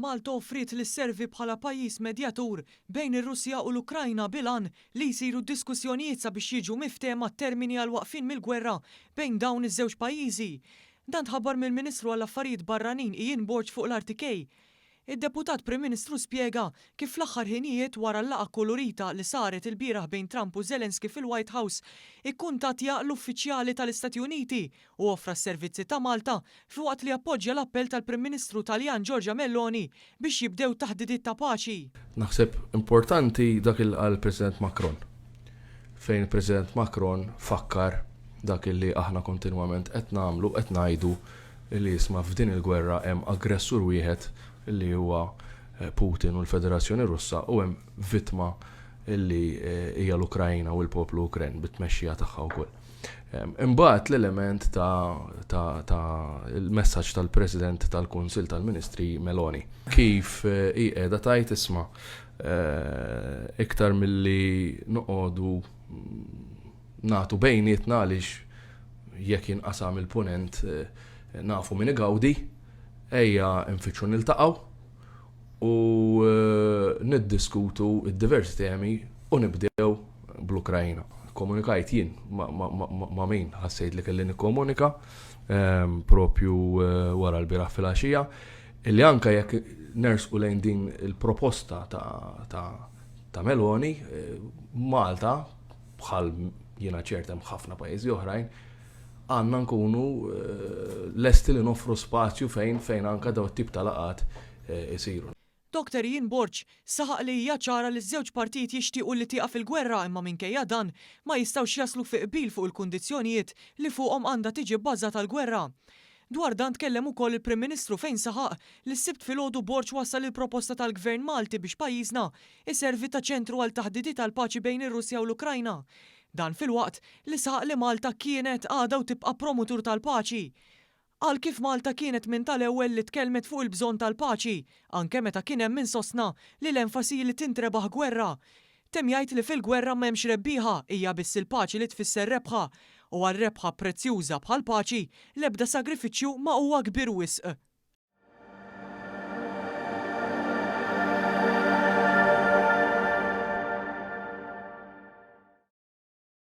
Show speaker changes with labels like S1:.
S1: Malta offriet li sservi bħala pajjiż medjatur bejn ir-Russja u l-Ukrajna bil-għan li jsiru diskussjonijiet sabiex jiġu miftehma t-termini għall-waqfien mill-gwerra bejn dawn iż-żewġ pajjiżi. Dan tħabbar mill-Ministru għall-Affarijiet Barranin Ian Borg fuq l-RTK. Id-Deputat Prim Ministru spjega kif fl-aħħar ħinijiet wara l-laqgħa kkulurita li saret ilbieraħ bejn Trump u Zelensky fil-White House ikkuntattja l-uffiċjali tal-Istati Uniti u offra s-servizzi ta' Malta filwaqt li appoġġja l-appell tal-Prim Ministru Taljan Giorgia Meloni biex jibdew taħdidiet ta' paċi.
S2: Naħseb importanti dak li qal il-President Macron, fejn il-President Macron fakkar dak li aħna kontinwament qed nagħmlu, qed ngħidu li isma' f'din il-gwerra hemm aggressur wieħed li huwa Putin u l-Federazzjoni Russa u hemm vittma li hija l-Ukraina u l-poplu Ukren bit-tmexxija tagħha wkoll. Imbagħad l-element ta' ta' il-messaġġ tal-President tal-Kunsill tal-Ministri Meloni. Kif hi qiegħda tgħid isma' iktar milli noqogħdu nagħtu bejnietna għaliex jekk jinqasam il-punent nafu min igawdi, ejja nfittxu niltaqgħu u niddiskutu d-diversi temi u nibdew bl-Ukrajna. Komunikajt jien ma' min ħassejt li kelli nikkomunika propju wara l-bieraħ filgħaxija illi anke jekk nersqu lejn din il-proposta ta' Meloni, Malta bħal jiena ċert hemm ħafna pajjiżi oħrajn, għandna nkunu lesti li noffru spazju fejn fejn anke daw it-tip ta' laqgħat isiru.
S1: Dr Ian Borg saħaq li hija ċara li ż-żewġ partijiet jixtiequ li tieqaf il-gwerra imma minkejja dan ma jistgħux jaslu fi qbil fuq il-kundizzjonijiet li fuqhom għandha tiġi bbażata l-gwerra. Dwar dan tkellem ukoll il-Prim Ministru fejn saħaq li s-Sibt filgħodu Borg wassal il-proposta tal-Gvern Malti biex pajjiżna iservi ta' ċentru għal taħdidiet għall-paċi bejn ir-Russja u l-Ukrajna. Dan filwaqt li saħaq li Malta kienet, għadha u tibqa' promutur tal-paċi. Qal kif Malta kienet minn tal-ewwel li tkellmet fuq il-bżonn tal-paċi, anke meta kien hemm min sostna li l-enfasi hi li tintrebaħ gwerra. Temm jgħid li fil-gwerra m'hemmx rebbieħa, hija biss il-paċi li tfisser rebħa. U għal rebħa prezzjuża bħall-paċi, l-ebda sagrifiċċju ma huwa kbir wisq.